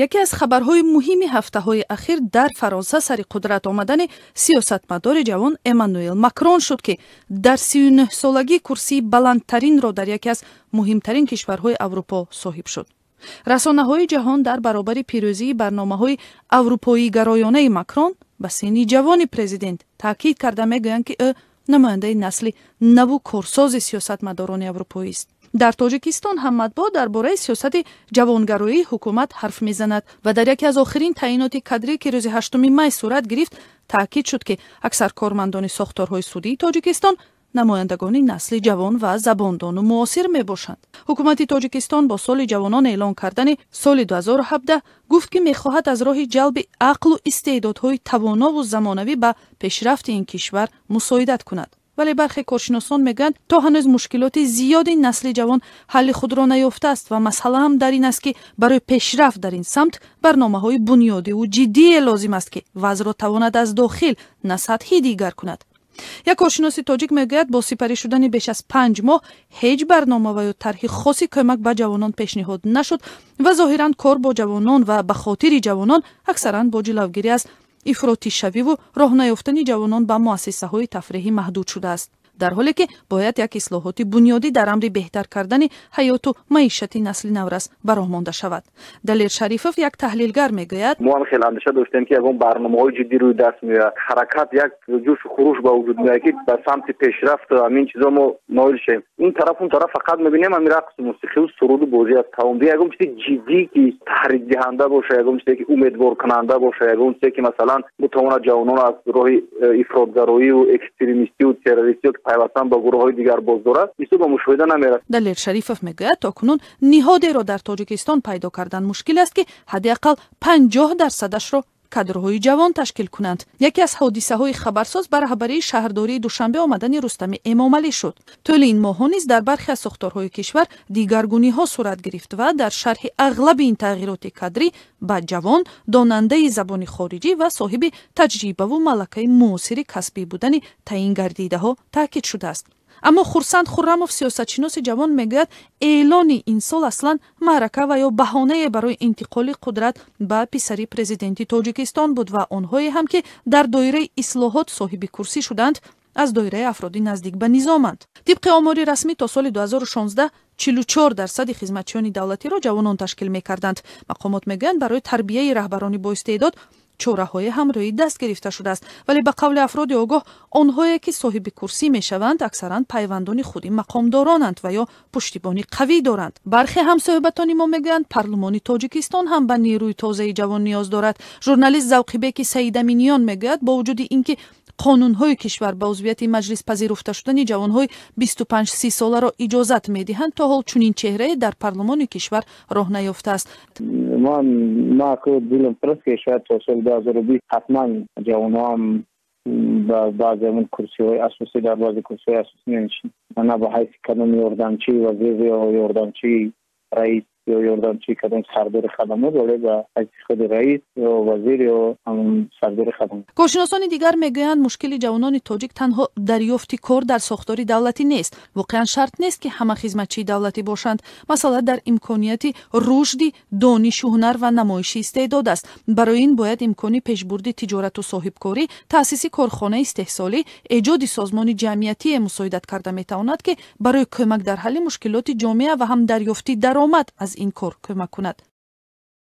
Яке аз хабарҳои муҳими ҳафтаҳои ахир дар Фаронса сари қудрат омадани сиёсатмадори ҷавон Эммануэл Макрон шуд, ки дар 39-солагӣ курсии баландтаринро дар яке аз муҳимтарин кишварҳои Аврупо соҳиб шуд. Расонаҳои ҷаҳон дар баробари пирӯзии барномаҳои аврупоигароёнаи Макрон ба синни ҷавони президент таъкид карда мегӯянд, ки ӯ намояндаи насли наву корсози сиёсатмадорони аврупоист. Дар Тоҷикистон ҳам матбуот дар бораи сиёсати ҷавонгароии ҳукумат ҳарф мезанад ва дар яке аз охирин таъиноти кадрӣ, ки рӯзи 8 май сурат гирифт, таъкид шуд, ки аксар кормандони сохторҳои судии Тоҷикистон намояндагони насли ҷавон ва забондону муосир мебошанд. Ҳукумати Тоҷикистон бо соли ҷавонон эълон кардани соли 2017 гуфт, ки мехоҳад аз роҳи ҷалби ақлу истеъдодҳои тавонову замонавӣ ба пешрафти ин кишвар мусоидат кунад. Вале бархе коршиносон мегӯянд, то ҳанӯз мушкилоти зиёди насли ҷавон ҳалли худро наёфтааст ва масъала ҳам дар ин аст, ки барои пешрафт дар ин самт барномаҳои бунёдиву ҷиддие лозим аст, ки вазъро тавонад аз дохил, на сатҳӣ, дигар кунад. Як коршиноси тоҷик мегӯяд, бо сипарӣ шудани беш аз 5 моҳ ҳеҷ барнома ва ё тарҳи хоси кӯмак ба ҷавонон пешниҳод нашуд ва зоҳиран кор бо ҷавонон ва ба хотири ҷавонон аксаран бо ҷилавгирӣ аз ифротишавиву роҳ наёфтани ҷавонон ба муассисаҳои тафриҳӣ маҳдуд шудааст, дар ҳоле ки бояд як ислоҳоти бунёдӣ дар амри беҳтар кардани ҳаёту маишати насли наврас ба роҳ монда шавад. Далер Шарифов, як таҳлилгар, мегӯяд: Мо ҳам хеле андеша доштем, ки ягон барномаҳои ҷиддӣ рӯи даст меояд, ҳаракат, як ҷӯшу хуруш ба вуҷуд меояд, ки ба самти пешрафт ҳамин чизо мо ноил шавем. Ин тараф, он тараф фақат мебинем ҳамин рақсу мусиқию суруду бозӣ аст, тамом. Ягон чизи ҷиддӣ, ки таҳрикдиҳанда боша, ягон чизе, ки умедворкунанда боша, ягон чизе, ки масалан бутавонад ҷавононро аз роҳи ифротгароию экстремистию террористию пайвастан ба гурӯҳҳои дигар боздорад, бисёр ба мушоҳида намерасад. Далер Шарифов мегӯяд, то кунун ниҳодеро дар Тоҷикистон пайдо кардан мушкил аст, ки ҳадди ақал 50 дарсадашро кадрҳои ҷавон ташкил кунанд. Яке аз ҳодисаҳои хабарсоз ба раҳбарии шаҳрдории Душанбе омадани Рустами Эмомалӣ шуд. Тӯли ин моҳҳо низ дар бархе аз сохторҳои кишвар дигаргуниҳо сурат гирифт ва дар шарҳи ағлаби ин тағйироти кадрӣ ба ҷавон, донандаи забони хориҷӣ ва соҳиби таҷрибаву малакаи муосири касбӣ будани таъин гардидаҳо таъкид шудааст. Аммо Хурсанд Хуррамов, сиёсатшиноси ҷавон, мегӯяд, эълони ин сол аслан маърака ва ё баҳонае барои интиқоли қудрат ба писари президенти Тоҷикистон буд ва онҳое ҳам, ки дар доираи ислоҳот соҳиби курсӣ шуданд, аз доираи афроди наздик ба низоманд. Тибқи омори расмӣ, то соли 2016 44 дарсади хизматчиёни давлатиро ҷавонон ташкил мекарданд. Мақомот мегӯянд, барои тарбияи раҳбарони боистеъдод чораҳое ҳам рӯи даст гирифта шудааст, вале ба қавли афроди огоҳ, онҳое ки соҳиби курсӣ мешаванд, аксаран пайвандони худи мақомдоронанд ва ё пуштибони қавӣ доранд. Бархе ҳамсӯҳбатони мо мегӯянд, парлумони Тоҷикистон ҳам ба нерӯи тозаи ҷавон ниёз дорад. Журналист Завқибеки Саидаминиён мегӯяд, бо вуҷуди ин ки қонунҳои кишвар ба узвияти маҷлис пазируфта шудани ҷавонҳои 25-30 соларо иҷозат медиҳанд, то ҳол чунин чеҳрае дар парлумони кишвар роҳ наёфтааст. Ман дилам пур аст, ки шояд то соли 2020 ҳатман ҷавонҳоам ба баъзе ҳамон курсиҳои асосӣ, дар баъзе курсиҳои асосӣ менишинанд, на ба ҳайси кадом ёрдамчии вазир ё ёрдамчии раис ё ёрдамчии кадом сардори хадамот, вале ба ҳайси худи раис ё вазир ё ҳамон сардори хадамот. Коршиносони дигар мегӯянд, мушкили ҷавонони тоҷик танҳо дарёфти кор дар сохтори давлатӣ нест. Воқеан, шарт нест, ки ҳама хизматчии давлатӣ бошанд. Масъала дар имконияти рушди донишу ҳунар ва намоиши истеъдод аст. Барои ин бояд имкони пешбурди тиҷорату соҳибкорӣ, таъсиси корхонаи истеҳсолӣ, эҷоди созмони ҷамъиятие мусоидат карда метавонад, ки барои кӯмак дар ҳалли мушкилоти ҷомеа ва ҳам дарёфти даромад аз ин кор кӯмак кунад.